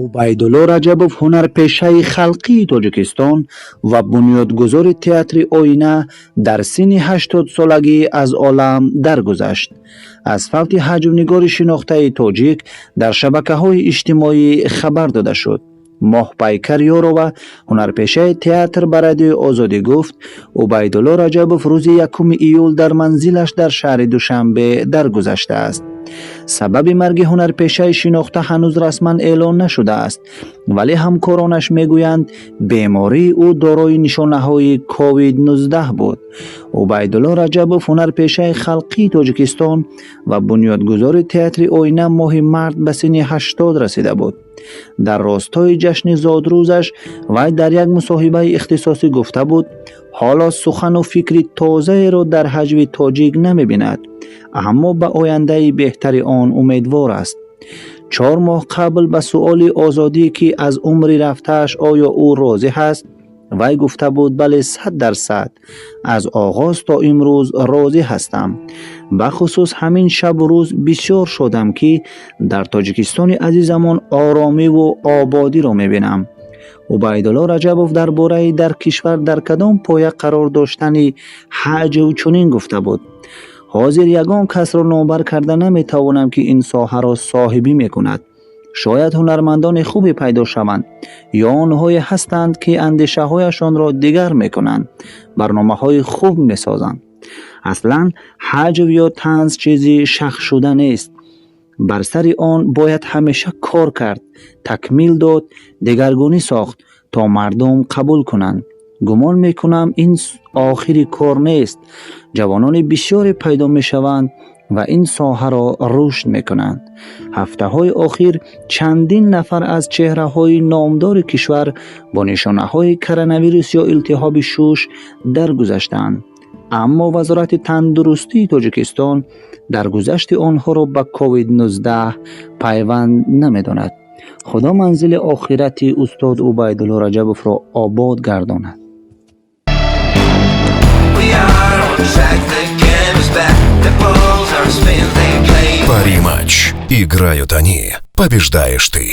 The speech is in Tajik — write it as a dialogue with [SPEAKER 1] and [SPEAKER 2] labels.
[SPEAKER 1] Убайдулло Раҷабов, ҳунарпешаи халқии Тоҷикистон ва бунёдгузори театри «Оина», дар синни 80-солагӣ аз олам даргузашт. Аз фавти ҳаҷвнигори шинохтаи тоҷик дар шабакаҳои иҷтимоӣ хабар дода шуд. Моҳпайкар Ёрова, ҳунарпешаи театр, ба Радиои Озодӣ гуфт, Убайдулло Раҷабов рӯзи 1 июл дар манзилаш дар шаҳри Душанбе даргузаштааст. Сабаби марги ҳунарпешаи шинохта ҳанӯз расман эълон нашудааст, вале ҳамкоронаш мегӯянд, бемории ӯ дорои нишонаҳои COVID-19 буд. Убайдулло Раҷабов, ҳунарпешаи халқии Тоҷикистон ва бунёдгузори театри «Оина», моҳи март ба синни 80 расида буд. Дар ростои ҷашни зодрӯзаш вай дар як мусоҳибаи ихтисосӣ гуфта буд, ҳоло сухану фикри тозаеро дар ҳаҷви тоҷик намебинад, аммо ба ояндаи беҳтари он умедвор аст. 4 моҳ қабл ба суоли Озодӣ, ки аз умри рафтааш оё ӯ розӣ ҳаст, вай гуфта буд: «Бале, 100%, аз оғоз то имрӯз розӣ ҳастам. Бахусус ҳамин шабу рӯз бисёр шодам, ки дар Тоҷикистони азизамон оромиву ободиро мебинам». Убайдулло Раҷабов дар бораи дар кишвар дар кадом поя қарор доштани ҳаҷв чунин гуфта буд: «Ҳозир ягон касро номбар карда наметавонам, ки ин соҳаро соҳибӣ мекунад. Шояд ҳунармандони хубе пайдо шаванд ё онҳое ҳастанд, ки андешаҳояшонро дигар мекунанд, барномаҳои хуб месозанд. Аслан ҳаҷв ё танз чизи шахшуда нест. Бар сари он бояд ҳамеша кор кард, такмил дод, дигаргунӣ сохт, то мардум қабул кунанд. Гумон мекунам, ин охири кор нест. Ҷавонони бисёре пайдо мешаванд ва ин соҳаро рушд мекунанд». Ҳафтаҳои охир чандин нафар аз чеҳраҳои номдори кишвар бо нишонаҳои коронавирус ё илтиҳоби шуш даргузаштаанд, аммо Вазорати тандурустии Тоҷикистон даргузашти онҳоро ба COVID-19 пайванд намедонад. Худо манзили охирати устод Убайдулло Раҷабовро обод гардонад.
[SPEAKER 2] We are on track, the game is back. The balls are spin, they play.
[SPEAKER 3] Пари матч. Играют они. Побеждаешь ты.